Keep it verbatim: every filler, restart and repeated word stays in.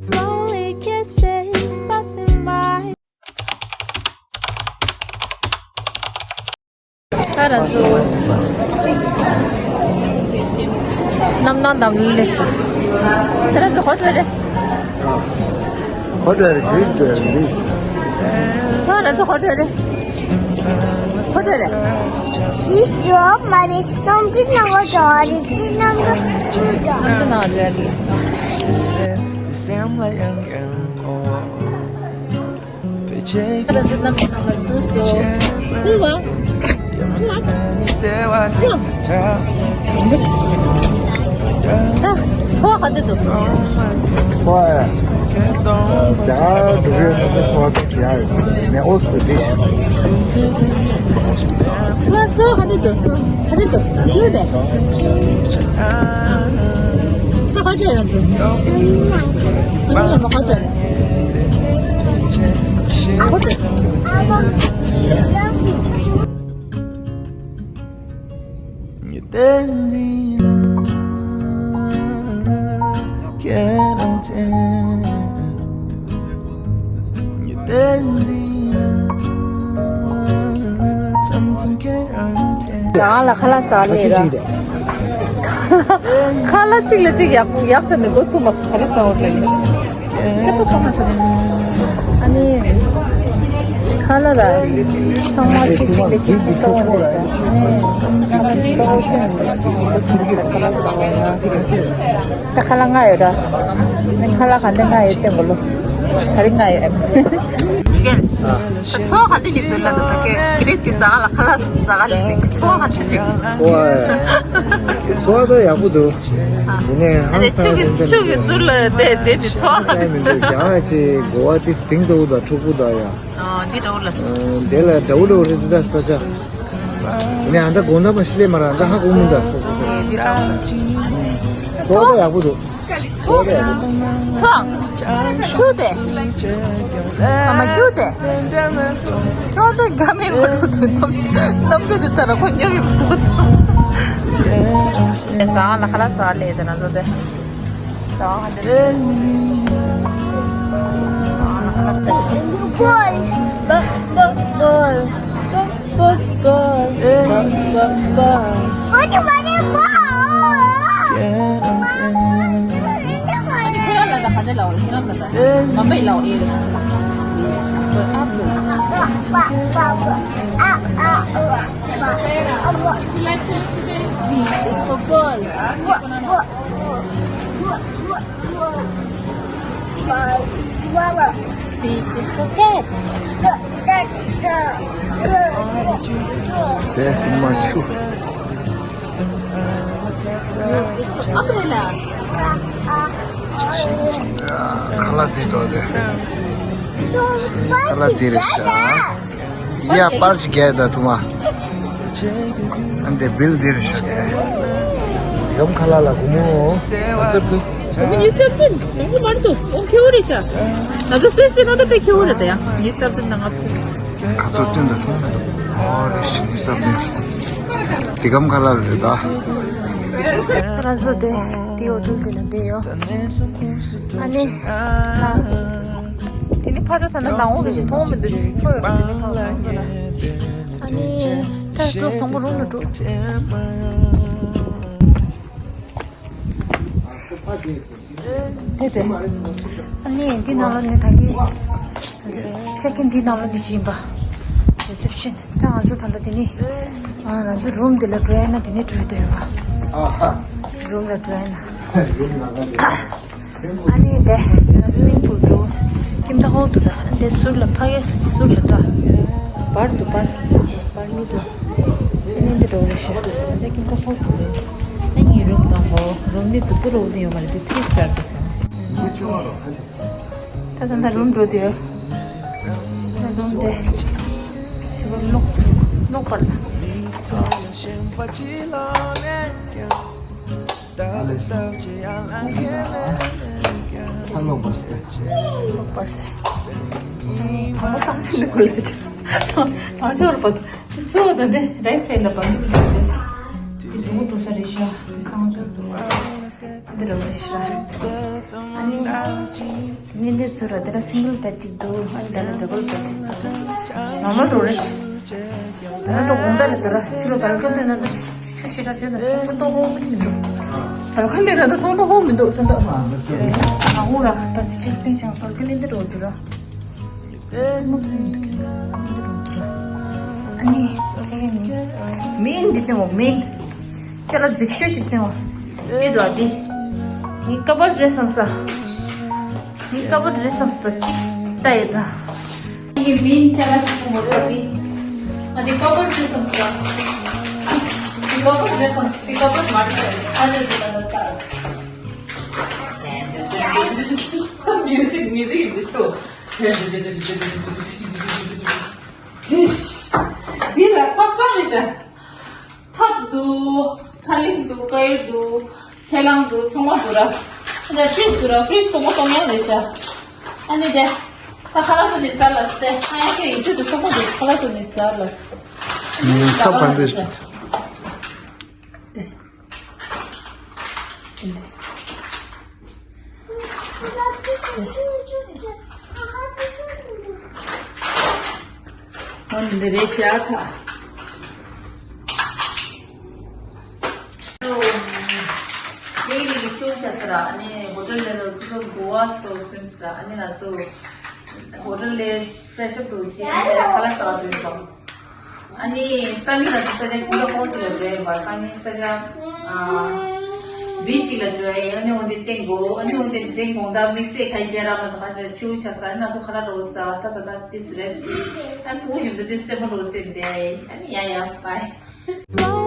Slowly kisses passing by. ད་རང་ཚོ་རྣམ་སྣང་དམ་ལས་ད། ད་རང་ཚོ་ཧོ་ཊེལ་རེད། ཧོ་ཊེལ་རེད། གྷི་རིས་འགྲོ་ཡ་རེད། ད་རང་ཚོ་ཧོ་ཊེལ་རེད། ཧོ་ཊེལ་རེད། ཡིས་ཡོད་མ་རེད། ནང་གི་ནང་ག་འགྲོ་རེད། ནང་གི་ནང་ག་འགྲོ་རེད། སེམས་ལ་ཡང་ཡང་གོ། ད་ཚོ་གནམ་གཤིས་ནང་ལ་འཛུལ་སོང་། ཁུ་བ། ཁུ་བ། ཁུ་བ། ད་ཚོ་ག་འདི་འདུག་ཚོ་ཡ། ད་འགྲོ་གི་ཡོད་ན་ཚོ་ག་འདི་ཡ་ཡོད། ནས་ཨོ་སུ་འདི་ཞིག་ང་ཚོ་ག་འདི་འདུག་ག་འདི་འདུག་ཡོད་པས། ད་ག་འདྲ་ཡོད་འདུག་ང་ཚོ་ལ་མ་ག་འདྲ་རེད། ཨ་ཁོ་ཚོ། རང་ལ་ཁ་ལག་ཟ་ལེ་ར། ཁ་ལག་གཅིག་ལ་གཅིག་ཡག་པོ་ཡག་ཚ་ནས་སྒོ་ཚུགས་མ་སོང་། ག་རེ་ཟ་འོ་དེ་ནི། ཨ་ནི། ཁ་ལག་ར། ཚང་མ་གཅིག་གཅིག་ལ་གཅིག་གཅིག་ལྟ་བ་ནས་ཨ་ནི། ཚང་མ་གཅིག་གཅིག་ལྟ་བ་ཤེས་ནས་གཅིག་གཅིག་ལ་ཁ་ལག་ཟ་བ་ན། ད་ཁ་ལག་ལྔ་ཡོད་ར། ཁ་ལག་ག་འདྲ་ལྔ་ཡོད་བསྟན་དགོས་ལོ། ག་རེ་ལྔ་ཡོད། ཚོ་ག་འདྲ་ཞིག་འདུག་ལབ་དུས་ད་གི་གྷི་རིས་ཀྱི་ཟ་ཁང་ལ་ཁ་ལག་ཟ་ག་ལ་ཚོ་ག་འདྲ་ཞིག་ཨོ་ཨེ། ཚོ་ད་ཡག་པོ་འདུག་དེ་ནས་ཨ་ཧང་ཆུ་གི་སང་ཆུ་གི་ཟུར་ལ་བསྡད་བསྡད་དེ་ཚོ་ག་འདྲ་ཞིག་ཨ་ནི་འདུག་ཀྱང་ཨ་ཅེ་གོ་བ་དེ་ཟིང་ཚ་བོ་དང་འཁྲུག་པོ་དང་ཡ། ཨོ་འདི་འདྲ་བོ་ལ། ཨོ་དེ་ལ་འདྲ་བོ་འདྲ་བོ་རེད་འདུག་ད་ས་ཆ། དེ་ནས་ཨ་ད་དགོང་དག་མ་ཤི་ལེ་མ་ར་ད་ཧ་གོ་མི་འདུག་འདི་འདྲ་བོ་ལ། ཚོ་ད་ཡག་པོ་འདུག་ཐོ། ཐོ། ཁྱུ་དེ། ཨ་མ་ཁྱུ་དེ། ཁྱོད་དེ་དགའ་མེད་མ་འགྲོ་དུས་ནམ་ནམ་རྒྱུན་དུ་ཚ་ར་ཁོ་ཉོ་ཡི་མ་འགྲོ། ཟ་ལ་ཁ་ལག་ཟ་ལེ་དེ་ན་ཚོ་དེ། ཟ་ཧ་ལེ། Ball. Ball. Ball. Ball. Ball. Ball. What do you want to ball? If you like to look today, B is for ball. C is for cat. དེ་མ་ཆུ། ཁ་ལག་དེ་འགྲོ་དེ། ཁ་ལག་དེ་རེད་ཤག་ཡ་པར་ཅིག་རྒྱག་ད་ཐུ་མ། ཨ་འདི་བིལ་འདིར་ཤོག་གི། ཡོམ་ཁ་ལ་ལ་གུ་མོ། ཨ་སེར་དུ། གུ་མོ་ཉི་ཤུ་རྩ་བདུན། གུ་མོ་མར་དུ། ཨོ་ཁེའུ་རེ་ཤ། ང་ཚོ་སུད་སི་ན་ད་པེ་ཁེའུ་རེ་ད་ཡ། ཉི་ཤུ་རྩ་བདུན་ན་ང་ཕུ། ཁ་ཚོ་བསྟུན་ད་ཐུང་མེད། ཨོ་རེ་ཤི་ཉི་ཤུ་རྩ་བདུན། དེ་གམ་ཁ་ལ་རེ་ད། ཁ་ལ་བཟོ་དེ། དེ་ཨོ་ཏུལ་དེ་ན་དེ་ཡོ། ཨ་ནི། དེ་ནི་ཕ་ཚོ་ད་ནི་ནང་འོང་རེ་ཞིག་མཐོང་མི་འདུག་ཅིག་ཚོ་ཡོད་རེད། དེ་ནི་ཕ་ཚོ་ལ། ཨ་ནི་ད་འགྲོ་དང་པོ་རུམ་ལ་འགྲོ། དེ་དེ། ཨ་ནི་འདི་ནང་ལ་ནི་ད་གི་ཅེག་ཨིན་འདི་ནང་ལ་ནི་ཅི་ཡིན་པ། རི་སེབ་ཤན། ད་ང་ཚོ་ད་ལྟ་དེ་ནི་ང་ཚོ་རུམ་དེ་ལ་འགྲོ་ཡ་ན་དེ་ནི་འགྲོ་ཡ་དོ་ཡོད་པ། རུམ་ལ་འགྲོ་ཡ་ན། ཨ་ནི་དེ་ང་སུ་མིང་པུལ་འདུག་ཁྱིམ་ད་ཧོ་འདུག་ད་ཨ་ནི་དེ་ཟུར་ལ་ཕ་གི་ཟུར་ལ་ད་བར་འདུག་བར་བར་མི་འདུག་ཨ་ནི་འདི་འགྲོ་རེ་ཤི་ས་ཆ་ཁྱིམ་ད་ཧོ་འདུག་ཨ་ནི་རུམ་དང་ཧོ་རུམ་ནི་ཛི་པུ་རོ་འདི་ཡོད་མ་རེད། འདི་ཐི་སི་ཊར་འདུག་ཟེར་ན། ད་ད་ད་རུམ་འགྲོ་དུས་ད་རུམ་དེ་རུམ་ལོག་ལོག་པར་ལ། ཨ་ལེ། ཨ་ལོག་པར་སེ། ལོག་པར་སེ། ཨ་ནི་དང་པོ་སང་ཆེན་འདི་གོ་ལ་ཆ། དང་ཤོར་པ། ཚོ་ད་དེ་རེད་སེ་ལ་པ་འདུག་དེ། དེ་ཟུག་འགྲོ་ས་རེད་ཤག་དེ་སང་ཆེན་འདུག་འདི་རུ་ཤ། ཨ་ནི། ངས་འདིར་ཚུར་ར་དེ་ར་སིང་གལ་བེཌ་ཅིག་འདུག་ཨ་ནི་ད་ལ་ཌབ་བལ་བེཌ་ཅིག་འདུག་ནོར་མལ་རུ་རེད། ད་ལྟ་དགོང་དག་ལ་དེ་ར་ཕྱི་ལོ་བལ་ཀོ་ནི་ན་ད་ཆུ་ཤི་ར་ཟེར་ན་ཐོང་ཐོང་ཧོ་མི་འདུག་བལ་ཀོ་ནི་ན་ད་ཐོང་ཐོང་ཧོ་མི་འདུག་ཚོན་མདོག་ང་ཧུ་ར་ད་ཅིག་ཅིག་སྟེང་ཤང་བལ་ཀོ་ནི་འདི་རུ་འདུག་ར། ཨ་ནི། མིན་འདི་སྟེང་འོ་མིན། ཅ་ལག་རྫིག་ཤོས་ཤིག་སྟེང་འོ། འདི་འདུག་འདི། ངའི་ཀ་བར་རེད་བསམ་ས། ངའི་ཀ་བར་རེད་བསམ་ས་ཅིག་ལྟ་ཡོད་ན། ངའི་མིན་ཅ་ལག་ཅིག་སྟེང་འོ་འདི། ང་འདི་ཀ་བར་རེད་བསམ་ས། འདི་ཀ་བར་རེད་བསམ་ས་འདི་ཀ་བར་མ་རེད་ས་རེད་ཨ་རེད་འདི་ལ་ལྟ། Music, music in the show. འདི་ལ་ཐབ་ཚང་རེད་ཤག་ཐབ་འདུག་ཐ་ལིང་འདུག་ཀ་ཡོ་འདུག་ཚལ་སླང་འདུག་ཚོང་མ་འདུག་ར། ཨ་ནི་ཕྲིཇ་འདུག་ར། ཕྲིཇ་ཚོང་མ་གཏོང་ཡག་རེད་ཤག་ཨ་ནི་དེ། ད་ཁ་ལག་བཟོ་ནས་ཟ་ལ་སྟེ། ཨ་ཡ་ཁྱེད་ཡིན་ཚོད་དུ་ཚོང་མ་འདུག་ཁ་ལག་བཟོ་ནས་ཟ་ལ་སྟེ། ཨ་ནི་ཐབ་གང་འདྲ་ཞིག་དེ། འོན་ཏེ་རེད་བཞག་ཐལ། ལིག་ལིག་གི་ཆུ་བྱ་ས་ར། ཨ་ནི་ཧོ་ཊེལ་ལས་ལོ་ཚོ་གོ་བ་སོ་སིམ་ས་ར། ཨ་ནི་ང་ཚོ་ཧོ་ཊེལ་ལས་ཧྥྲེཤ་ཨབ་འགྲོ་ཆེད་ཨ་ནི་ཁ་ལག་ཟ་བ་འགྲོ་ཡིན་པ། ཨ་ནི་སང་ཉིན་ང་ཚོ་ས་ཆ་ཁྱིམ་ཚང་ཁོང་ཅིག་ལ་འགྲོ་ཡིན་པ། སང་ཉིན་ས་ཆ་ཨ་བི་ཅིག་ལ་འགྲོ་ཡིན། ཨ་ནི་འོན་ཏེ་ཏེང་གོ་ཨ་ནི་འོན་ཏེ་ཏེང་གོང་ད་དམིགས་བསལ་ཁ་ཆེ་ར་མ་སོ་ཁ་ཆེ་ཆུ་ཆ་ས་ཨ་ནི་ང་ཚོ་ཁ་ལག་འགྲོ་ས་ད་ད་ད་ཏིས་རེ་སི་ཨ་ནི་ཕྲུ་གུ་ཡོད་འདི་སེམས་པོ་འགྲོ་སེ་འདེ། ཨ་ནི་ཡ་ཡ་པའི།